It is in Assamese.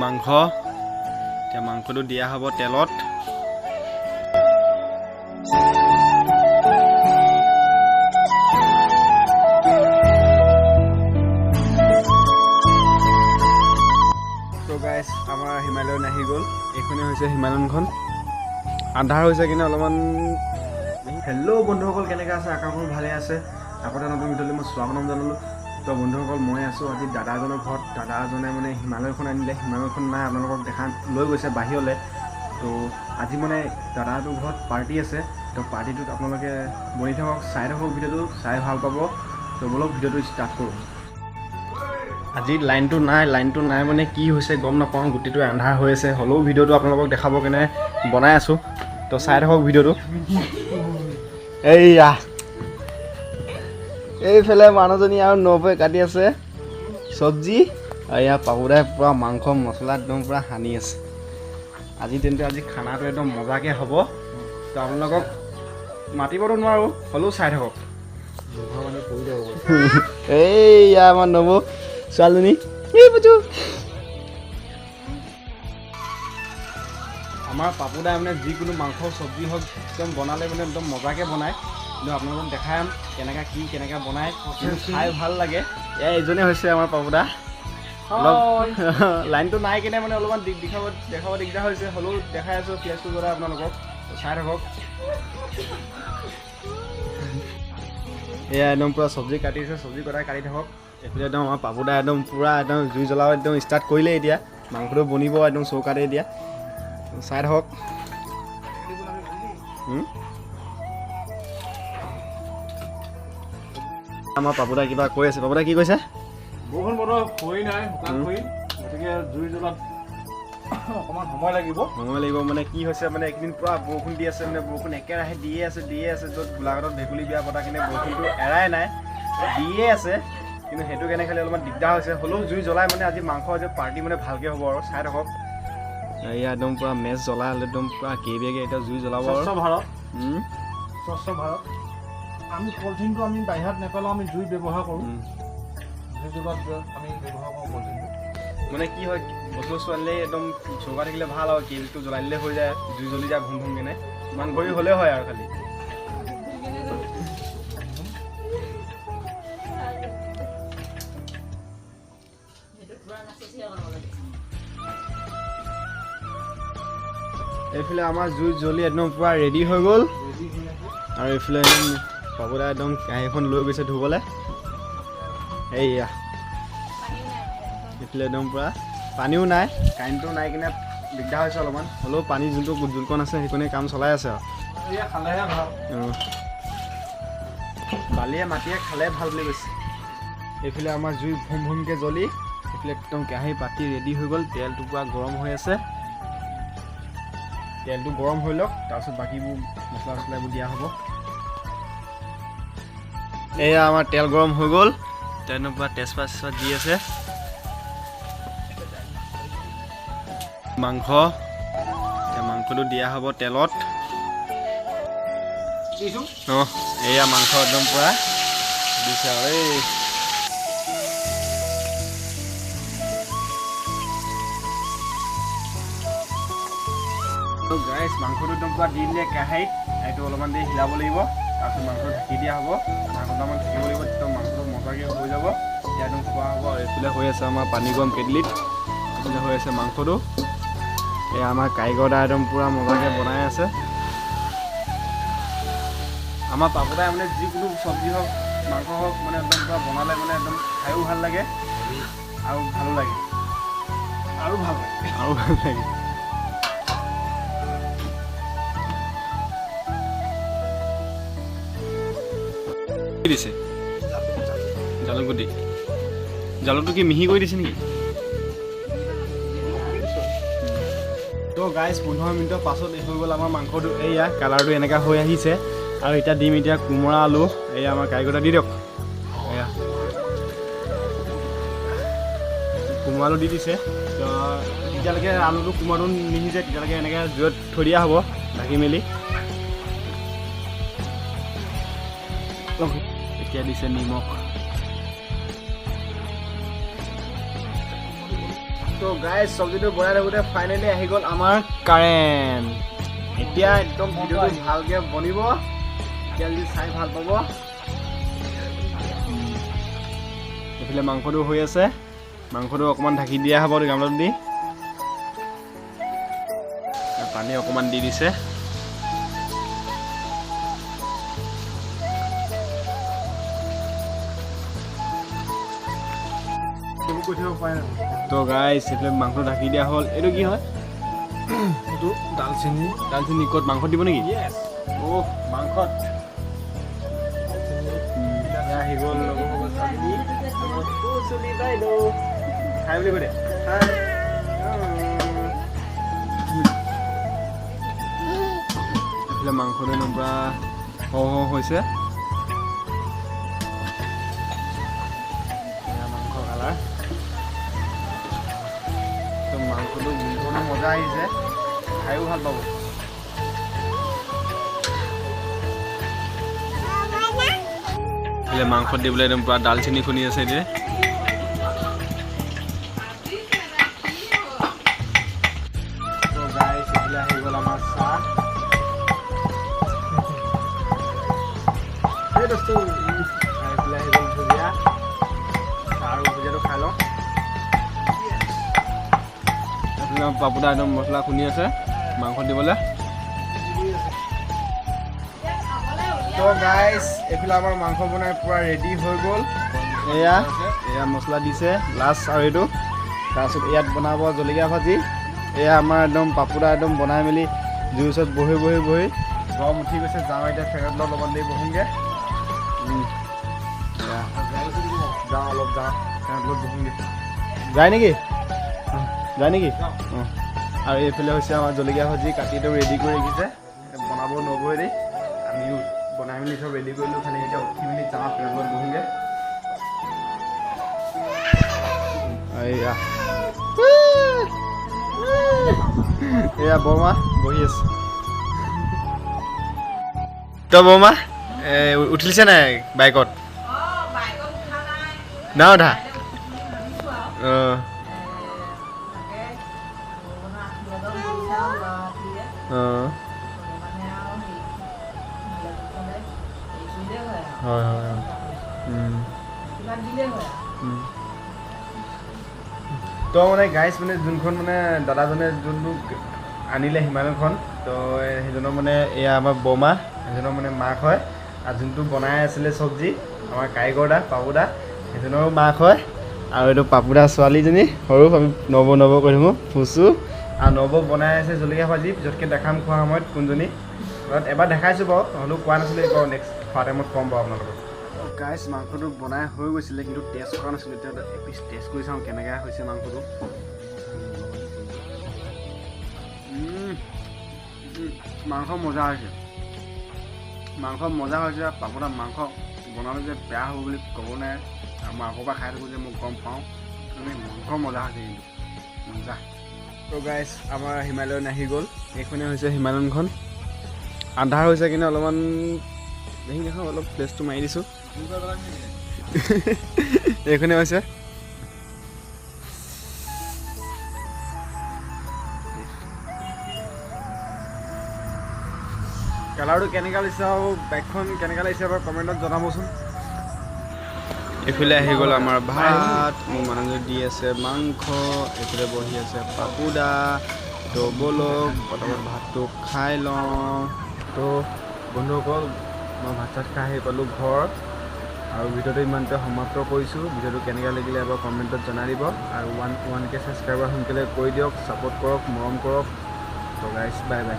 মাংস। এতিয়া মাংসটো দিয়া হ'ব তেলত। তো গাইছ, আমাৰ হিমালয়ন আহি গ'ল। এইখনেই হৈছে হিমালয়নখন। আন্ধাৰ হৈছে কিনে অলপমান। হেল্ল' বন্ধুসকল, কেনেকৈ আছে? আশা কৰোঁ ভালে আছে। আকৌ এটা নতুন ভিডিঅ'লৈ মই স্বাগতম জনালোঁ। তো বন্ধুসকল, মই আছোঁ আজি দাদা এজনৰ ঘৰত। দাদা এজনে মানে হিমালয়খন আনিলে। হিমালয়খন নাই, আপোনালোকক দেখা লৈ গৈছে বাহিৰলৈ। তো আজি মানে দাদাটোৰ ঘৰত পাৰ্টি আছে। তো পাৰ্টিটোত আপোনালোকে বনি থাকক, চাই থাকক, ভিডিঅ'টো চাই ভাল পাব। তো ব'লক, ভিডিঅ'টো ষ্টাৰ্ট কৰোঁ। আজি লাইনটো নাই। লাইনটো নাই মানে কি হৈছে গম নাপাওঁ, গোটেইটো আন্ধাৰ হৈ আছে। হ'লেও ভিডিঅ'টো আপোনালোকক দেখাব কেনে বনাই আছোঁ। তো চাই থাকক ভিডিঅ'টো। এইয়া এইফালে মানুহজনী আৰু নবৌৱে কাটি আছে চব্জি আৰু ইয়াৰ পাপুদাই পূৰা মাংস মছলা একদম পূৰা সানি আছে। আজি তেন্তে আজি খানাটো একদম মজাকৈ হ'ব। তো আপোনালোকক মাতিবতো নোৱাৰোঁ, হ'লেও চাই থাকক। এইয়া আমাৰ নবৌ ছোৱালীজনী, এই পুজু। আমাৰ পাপুদাই মানে যিকোনো মাংস চব্জি হওক, একদম বনালে মানে একদম মজাকৈ বনায়। কিন্তু আপোনালোকক দেখাম কেনেকুৱা কি কেনেকুৱা বনায়, কিন্তু খাই ভাল লাগে। এয়া এইজনে হৈছে আমাৰ পাপুদা। অলপ লাইনটো নাই কিনে মানে অলপমান দেখাব দিগদাৰ হৈছে, হ'লেও দেখাই আছোঁ ফ্লেছটো জ্বলাই আপোনালোকক। চাই থাকক। এয়া একদম পূৰা চব্জি কাটিছে, চব্জি কটাই কাটি থাকক। এইফালে একদম আমাৰ পাপুদা একদম পূৰা একদম জুই জ্বলাব একদম ষ্টাৰ্ট কৰিলে। এতিয়া মাংসটো বনিব একদম চৌকাতে এতিয়া, চাই থাকক। আমাৰ পাপুদা কিবা কৈ আছে। পাপুদা, কি কৈছে? বৰষুণ বতৰ, খৰি নাই, শুকান খৰি, গতিকে জুই জ্বলাত অকণমান সময় লাগিব। সময় লাগিব মানে কি হৈছে, মানে এইকেইদিন পূৰা বৰষুণ দি আছে, মানে বৰষুণ একেৰাহে দিয়ে আছে, দিয়ে আছে। য'ত গোলাঘাটত ভেকুলী বিয়া পতা কিনে বৰষুণটো এৰাই নাই, দিয়ে আছে। কিন্তু সেইটো কাৰণে খালি অলপমান দিগদাৰ হৈছে। হ'লেও জুই জ্বলাই মানে আজি মাংস আজি পাৰ্টি মানে ভালকৈ হ'ব আৰু চাই থাকক। এয়া একদম পূৰা মেচ জ্বলাই একদম পূৰা কেইবেগে এতিয়া জুই জ্বলাব আৰু। স্বচ্ছ ভাৰত, স্বচ্ছ ভাৰত। আমি পলিথিনটো আমি বাহিৰত নেপেলাওঁ, আমি জুই ব্যৱহাৰ কৰোঁ। জুই জ্বলোৱাত আমি ব্যৱহাৰ কৰোঁ পলিথিনটো। মানে কি হয়, বস্তু বস্তু আনিলে একদম চৌকা থাকিলে ভাল আৰু কেইবেগটো জ্বলাই দিলে হৈ যায়, জুই জ্বলি যায় ভুম ভুম কেনে। ইমান ঘড়ী হ'লেই হয় আৰু খালি। এইফালে আমাৰ জুই জ্বলি একদম পূৰা ৰেডি হৈ গ'ল। আৰু এইফালে একদম পাপুদা একদম কেৰাহীখন লৈ গৈছে ধুবলৈ। এইয়া এইফালে একদম পূৰা পানীও নাই, কাৰেণ্টটো নাই কিনে দিগদাৰ হৈছে অলপমান। হ'লেও পানী যোনটো যোনকণ আছে সেইকণে কাম চলাই আছে আৰু। এয়া খালেহে ভাল। অঁ, বালিয়ে মাটিয়ে খালে ভাল বুলি কৈছে। এইফালে আমাৰ জুই ভুম ভুমকৈ জ্বলি এইফালে একদম কেৰাহী পাতি ৰেডি হৈ গ'ল। তেলটো পূৰা গৰম হৈ আছে। তেলটো গৰম হৈ লওক, তাৰপিছত বাকীবোৰ মছলা চছলা এইবোৰ দিয়া হ'ব। এয়া আমাৰ তেল গৰম হৈ গ'ল। তেল পূৰা তেজপাত চেজপাত দি আছে। মাংস, এতিয়া মাংসটো দিয়া হ'ব তেলত। দিছোঁ। অঁ, এয়া মাংস একদম পূৰা দিছে আৰু এই গাইছ, মাংসটো একদম পূৰা দি দিলে কেৰাহীত। এইটো অলপমান দেৰি হিলাব লাগিব, তাৰপিছত মাংসটো ঢাকি দিয়া হ'ব। আধা ঘণ্টামান থাকিব লাগিব, একদম মাংসটো মজাকৈ হৈ যাব, তেতিয়া একদম খোৱা হ'ব। আৰু এইফালে হৈ আছে আমাৰ পানী গৰম কেটলিত, এইফালে হৈ আছে মাংসটো। এয়া আমাৰ কাৰিকৰ দা একদম পূৰা মজাকৈ বনাই আছে। আমাৰ পাপুদাই মানে যিকোনো চব্জি হওক, মাংস হওক, মানে একদম পূৰা বনালে মানে একদম খায়ো ভাল লাগে আৰু ভালো লাগে। আৰু ভাল লাগে। আৰু ভাল লাগে। কি দিছে? জালুক গুটি। জালুকটো কি মিহি কৰি দিছে নেকি? তো গাইজ, 15 মিনিটৰ পাছত হৈ গ'ল আমাৰ মাংসটো। এইয়া কালাৰটো এনেকুৱা হৈ আহিছে। আৰু এতিয়া দিম এতিয়া কোমোৰা আলু। এয়া আমাৰ কাৰিকৰদা, দি দিয়ক। এয়া কোমোৰা আলু দি দিছে। তো যেতিয়ালৈকে আলুটো কোমোৰাটো নিসিজে, তেতিয়ালৈকে এনেকৈ জুইত থৈ দিয়া হ'ব ঢাকি মেলি। এতিয়া দিছে নিমখ। তো গাইজ, চব্জিটো বনাই থাকোঁতে ফাইনেলি আহি গ'ল আমাৰ কাৰেণ্ট। এতিয়া একদম ভিডিঅ'টো ভালকৈ বনিব, এতিয়া যদি চাই ভাল পাব। এইফালে মাংসটো হৈ আছে, মাংসটো অকণমান ঢাকি দিয়া হ'ব গামলাত দি, পানী অকণমান দি দিছে। তো গাইজ, এইফালে মাংসটো ঢাকি দিয়া হ'ল। এইটো কি হয়? এইটো ডালচেনি। ডালচেনি ক'ত, মাংসত দিব নেকি? অ' মাংসত আহি গ'ল। খাই বুলি কৈ দে। এইফালে মাংসটো একদম পূৰা সৰু সৰু হৈছে। মাংস কালাৰ, মাংসটো গোন্ধটো মজা আহিছে, খায়ো ভাল পাব। এইফালে মাংসত দিবলৈ একদম পূৰা ডালচেনি খুন্দি আছে এতিয়া। আহি গ'ল আমাৰ চাহ। এইফালে আহি গ'ল ভুজিয়া, চাহ আৰু ভুজিয়াটো খাই লওঁ। এইফালে পাপুদা একদম মছলা খুন্দি আছে মাংস দিবলৈ। তো গাইজ, এইফালে আমাৰ মাংস বনাই পূৰা ৰেডি হৈ গ'ল। এয়া এয়া মছলা দিছে লাষ্ট আৰু এইটো। তাৰপিছত ইয়াত বনাব জলকীয়া ভাজি। এয়া আমাৰ একদম পাপুদা একদম বনাই মেলি জুইৰ ওচৰত বহি বহি বহি গৰম উঠি গৈছে। যাওঁ এতিয়া ফেনত লগত অলপমান দেৰি বহোঁগৈ। যাওঁ অলপ, যাওঁ ফেনত লগত বহোঁগৈ। যায় নেকি? যায় নেকি? অঁ। আৰু এইফালে হৈছে আমাৰ জলকীয়া ভাজি কাটি একদম ৰেডি কৰি ৰাখিছে, বনাব নগৈ দেই। আমিও বনাই মেলি চব ৰেডি কৰিলোঁ, খালি এতিয়া উঠি মেলি যাওঁ ফেনৰ লগত বহোঁগৈ। এয়া এয়া বৰমা বহি আছে। তো বৰমা উঠিছে নাই বাইকত? নাই উঠা? অঁ অঁ, হয় হয়। তো মানে গাইজ, মানে যোনখন মানে দাদাজনে যোনটো আনিলে হিমালয়খন, তো সেইজনৰ মানে এয়া আমাৰ বৰমা, সেইজনৰ মানে মাক হয়। আৰু যোনটো বনাই আছিলে চব্জি আমাৰ কাৰিকৰ দা পাপুদা, সেইজনৰো মাক হয়। আৰু এইটো পাপুদা ছোৱালীজনী সৰু, আমি নবৌ নবৌ কৈ থাকোঁ, ফুচু। আৰু নবৌ বনাই আছে জলকীয়া ভাজি, পিছতকৈ দেখাম খোৱা সময়ত কোনজনী। এবাৰ দেখাইছোঁ বাৰু, হ'লেও কোৱা নাছিলোঁ, বাৰু নেক্সট খোৱা টাইমত ক'ম বাৰু আপোনালোকক। গাইজ, মাংসটো বনাই হৈ গৈছিলে, কিন্তু টেষ্ট কৰা নাছিলোঁ। এতিয়া এপিচ টেষ্ট কৰি চাওঁ কেনেকৈ হৈছে মাংসটো। মাংস মজা হৈছে, মাংস মজা হৈছে। পাপুদা মাংস বনালে যে বেয়া হ'ব বুলি ক'ব নাই, মই আগৰ পৰা খাই থাকোঁ যে মই গম পাওঁ, মানে মাংস মজা হৈছে কিন্তু মজা। তো গাইজ, আমাৰ হিমালয়ন আহি গ'ল। এইখনেই হৈছে হিমালয়নখন। আন্ধাৰ হৈছে কিনে অলপমান দেখি দেখোঁ, অলপ ফ্লেছটো মাৰি দিছোঁ। এইখনেই হৈছে। কালাৰটো কেনেকুৱা লাগিছে আৰু বাইকখন কেনেকুৱা লাগিছে এবাৰ কমেণ্টত জনাবচোন। এইফালে আহি গ'ল আমাৰ ভাত, মোৰ মানুহজনে দি আছে মাংস, এইফালে বহি আছে পাপুদা। তো ব'লক প্ৰথমত ভাতটো খাই লওঁ। তো বন্ধুসকল, মই ভাত চাত খাই আহি পালোঁ ঘৰ, আৰু ভিডিঅ'টো ইমানতে সমাপ্ত কৰিছোঁ। ভিডিঅ'টো কেনেকুৱা লাগিলে এবাৰ কমেণ্টত জনাই দিব, আৰু 1K subscriber সোনকালে কৰি দিয়ক, ছাপোৰ্ট কৰক, মৰম কৰক। তো গাইজ, বাই বাই।